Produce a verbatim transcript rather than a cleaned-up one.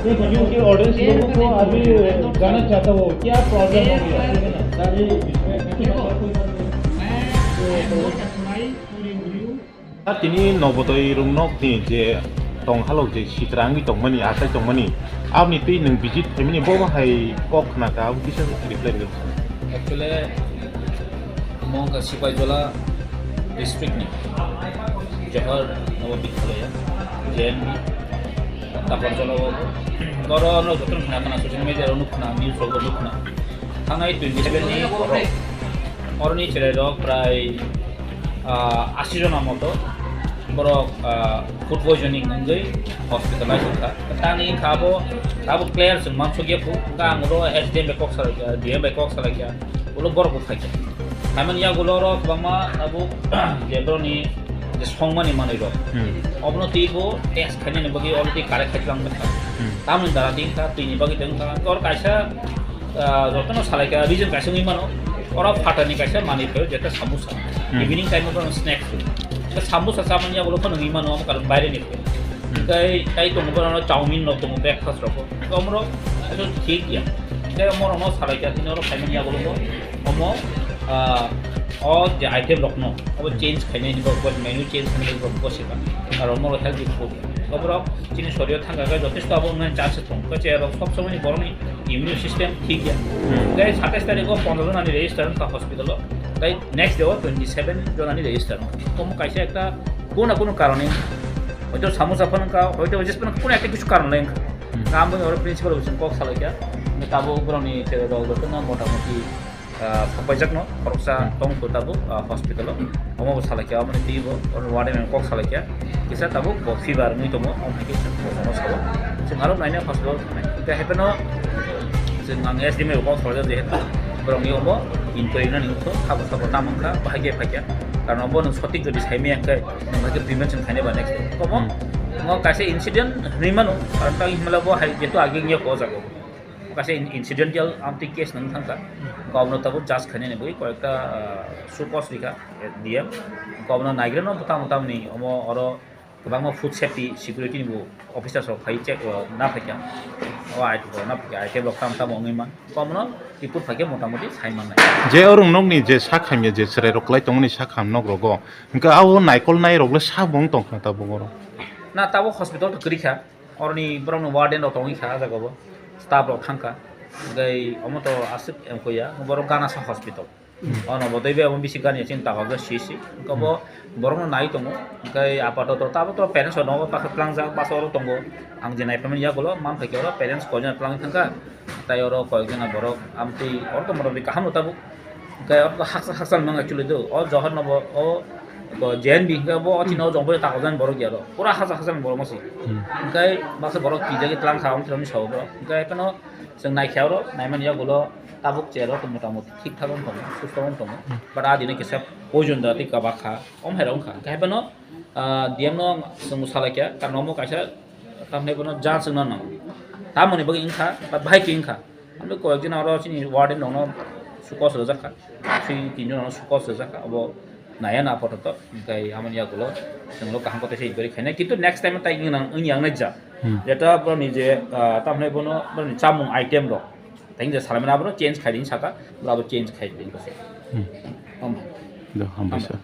ये वीडियो के ऑडियंस लोगों को अभी जानना चाहता हूँ, क्या प्रॉब्लम हो गया? Tini Nobodoi rwngnokni je tong halok je sitra wngwi tongmani, achai tongmani, aboni twi nwng visit khaimani, bo bo hai kok khna kha, abo kisa reply rwgwk. Actually, omo wngkha Sipaijola district ni Johar Nawa Bidhyalaya, J N V, Takarjola o. Oro no joto khna khna social media o nukna, news o nukna. Thangnai twenty seven ni borok. Oroni cherai rok prai, ah, asi jona moto borok, ah, food poisoning wngwi hospitalize wngkha. Tani wngkha abo, abo clear chwng mansukya phu. Wngkha ang oro S D M bai kok salaikha, D M bai kok salaikha, ulo borok bo phaikha. Phaimani yagulo oro kwbangma abo je boroni je songmani manwi rok. Hmm. Obono twibo test khainani bagwi already correct khai tlang kha. Hmm. Tamoni dara din kha, twini bagwi tong kha. Tor kaisa, ah, jotono salaikha reason kaisa wngwi mano. Oro phatarni kaisa manwi phaio jeta samosa. Hmm. Evening time o bono snacks. Samosa chamani yagulo phano wngwi mano, omo karon baire ni. Hmm. Tei, tei tongo bono chowmin no tongo breakfast rok. Omoro asol thik ya. Tei omoro no salaikha tini oro khaimani yagulo bo. Omo, ah, o je item rokno obo change khainai ni borok menu change khainai borok bo se kha. Aro omo healthy food. Oborok chini sorio thangkha khe jotesto abo wngmani chance thung. Khe cherok sob somoi ni borokni immune system thik ya. Hmm. Tei satais tarikh o pondro jona ni register wngkha hospital o. Tei next day o twenty seven jona ni register wngkha. Omo kaisa ekta kono na kono karone hoito samosa phano wngkha, hoito ojis phano wngkha, kono ekta kisu karon lai wngkha. Hmm. Amo oro principal bai chwng kok salaikha. Tabuk borokni cherok rok jotono motamoti ah, sampaijakno khoroksa Hmm. tongkho tabuk, ah, hospital o. Omo bo salaikha, omo ni twi bo, oro warden bai kok salaikha. Kisa tabuk bo fever wngwi tongo, omo hai khe chwng bo omo sao. Chwng aro naina hospital thangnai. Hingkhe hapheno chwng ang S D M bai kok salaijak je hapheno borokni omo inquiry nani wngkha, sabo sabo tamo wngkha, bahai khe phaikha. Karon bo nwng sotik jodi saimaya hwnkhe, nwng bahai khe prevention khainai ba next day. Omo, Hmm. omo kaisa incident hwnwi mano, karon tang himla bo hai jehetu age wngya kok o jaga o. Kaisa in-, incidental amtwi case nang thangkha. Kobno tabuk judge khainani bui koyekta, ah, show cause rikha, eh, D M. Kobno naigrano bwtang bwtangni omo oro kwbangma food safety security ni bo officers rok phai check, oh, na phaikha. O item rok na phaikha, item rok tam tam wngwi man. Kobno report phaikhe motamoti sai mannai. Je orong nokni je sak hamya je chwrai rok kwlai tongmani sak ham nok rogo. Hwnkhe abo naikol nai rok le sak bo wng tongkha tabuk oro. Na tabuk hospital to kwrwi kha. Oroni borokni warden rok tongwi kha ah jaga o, staff rok thangkha, tei omo to aswk wngkha ya, borok Ganasa hospital. Hmm. Ono bo tei bai omo bisi gani chini tago si si, wngkha bo Hmm. borokno nai tongo, tei apatoto tabuk to parents rok nogo baksa tlangjak, basa oro tongo, ang je nai phaimani yagulo, man phaikhe oro parents koijon tlangwi thangkha, tei oro koyekjona borok amtwi oro tongma rok kaham rw tabuk. Hwnkhe oro haksa haksa mang actually do. O Johor no bo o, o J N V hwnkhe bo o chini o jongbo takojan borok ya ro. Pura haksa haksa borok masi. Hmm. Hwnkhe baksa borok twijagwi tlang kha, omtwrwngni sao borok. Hwnkhe phano chwng naikhe oro, naimani yagulo tabuk cherok motamoti thik thak wng tongo, susto wng tongo. Hmm. But a dino kisa poison da tei kabak kha, om hai rok wng kha. Hwnkhe phano, ah, D M no chwng salaikha, karon omo kaisa tamni bono judge wngna nango. Tamoni bagwi wngkha, ba bahai khe wngkha. Amtwi koyekjon oro chini warden rokno sukos rwjak kha. Chini tinjon rokno sukos rwjak kha. Abo naya na apatot. Hwnkhe amoni yagulo chwngno kaham kotor se inquiry khainai. Kintu next time tai wngya, wngya wngnai ja. Hmm. Jeta boroni je, ah, tamni bono boroni chamung item rok. Tai je salamani abono change khaidi saka, abo change khaidi. Hmm. Om. Do, hambai sir.